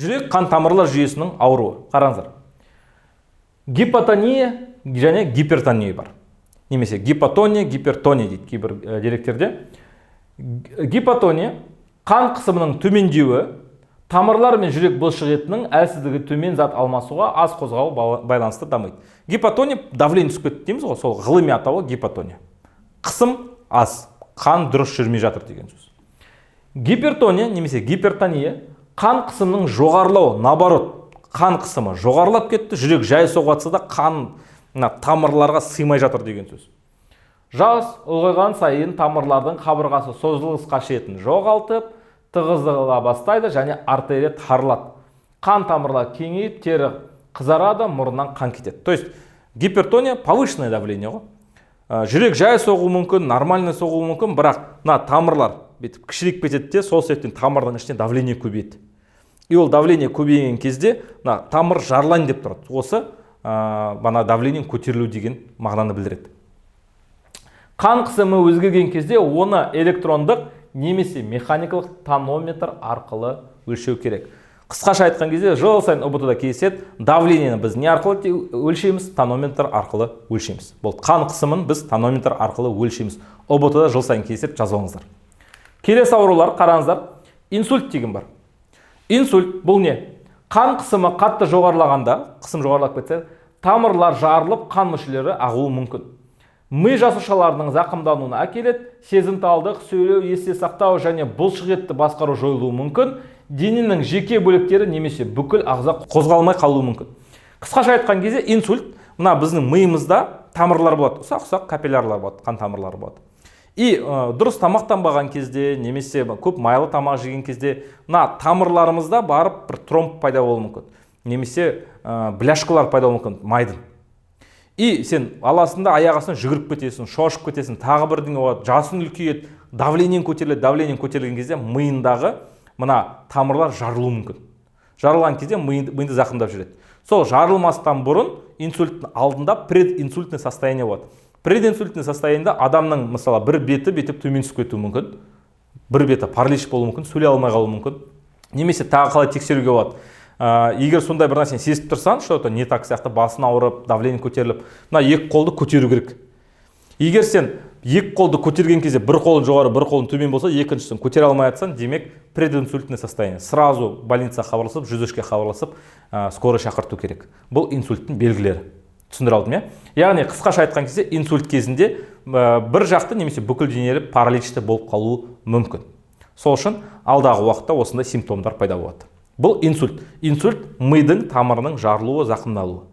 Жүрек қан тамырлар жүйесінің ауруы. Қараңыздар, гипотония және гипертония бар, немесе гипотония, гипертония дейді кейбір деректерде. Гипотония – қан қысымының төмендеуі, тамырлар мен жүрек бұлшық етінің әлсіздігі, төмен зат алмасуға, аз қозғалу байланысты дамиды. Гипотония – давление түсіп кетті дейміз ғой, сол ғылыми атауы гипотония. Қысым аз, қан дұрыс жүрмей жатыр деген сөз. Гипертония немесе гипертония – қан қысымының жоғарылауы. Наоборот, қан қысымы жоғарылап кетті, жүрек жай соғып жатса да, қан мына тамырларға сыймай жатыр деген сөз. Жас ұлғайған сайын тамырлардың қабырғасы созылғыш қасиетін жоғалтып, тығыздала бастайды және артерия тарылады, қан тамырлар кеңейіп, тері қызарады, мұрнынан қан кетеді. То есть гипертония – повышенное давление ғой. Жүрек жай соғуы мүмкін, нормально соғуы мүмкін, бірақ мына тамырлар бүйтіп кішірейіп кетеді де, сол себептен тамырдың ішінде давление көбейеді. И ол давление көбейген кезде мына тамыр жарылайын деп тұрады. Осы мына давление көтерілу деген мағынаны білдіреді. Қан қысымы өзгерген кезде оны электрондық немесе механикалық тонометр арқылы өлшеу керек. Қысқаша айтқан кезде, жыл сайын ҰБТ да кездеседі: давлениені біз не арқылы өлшейміз? Тонометр арқылы өлшейміз. Болды, қан қысымын біз тонометр арқылы өлшейміз. ҰБТ да жыл сайын кездеседі, жазып алыңыздар. Келесі аурулар, қараңыздар, инсульт деген бар. Инсульт бұл не? Қан қысымы қатты жоғарылағанда, қысым жоғарылап кетсе, тамырлар жарылып, қан мүшелері ағуы мүмкін, ми жасушаларының зақымдануына әкеледі, сезімталдық, сөйлеу, есте сақтау және бұлшық етті басқару жойылуы мүмкін, дененің жеке бөліктері немесе бүкіл ағза қозғалмай қалуы мүмкін. Қысқаша айтқан кезде, инсульт – мына біздің миымызда тамырлар болады, ұсақ ұсақ капиллярлар болады, қан тамырлары болады. И дұрыс тамақтанбаған кезде немесе көп майлы тамақ жеген кезде мына тамырларымызда барып бір тромб пайда болуы мүмкін немесе бляшкалар пайда болуы мүмкін майдың. И сен аласың да, аяқ астынан жүгіріп кетесің, шошып кетесің, тағы бірдеңе болады, жасың үлкейеді, давлениең көтеріледі. Давлениең көтерілген кезде миындағы мына тамырлар жарылуы мүмкін. Жарылған кезде миды зақымдап жібереді. Сол жарылмастан бұрын, инсульттің алдында прединсультный состояние болады. Прединсультный состояниеда адамның, мысалы, бір беті бүйтіп төмен түсіп кетуі мүмкін, бір беті паралич болуы мүмкін, сөйлей алмай қалуы мүмкін. Немесе тағы қалай тексеруге болады? Егер сондай бір нәрсені сезіп тұрсаң, что то не так сияқты, басың ауырып, давление көтеріліп, мына екі қолды көтеру керек. Егер сен екі қолды көтерген кезде бір қолың жоғары, бір қолың төмен болса, екіншісін көтере алмай жатсаң, демек, прединсультный состояние. Сразу больницаға хабарласып, 103-ке хабарласып, скорый шақырту керек. Бұл инсульттің белгілері. Түсіндіре алдым, иә? Яғни, қысқаша айтқан кезде, инсульт кезінде бір жақты немесе бүкіл денелі параличті болып қалуы мүмкін. Сол үшін алдағы уақытта осындай симптомдар пайда болады. Бұл инсульт. Инсульт – мидың тамырының жарылуы, зақымдалуы.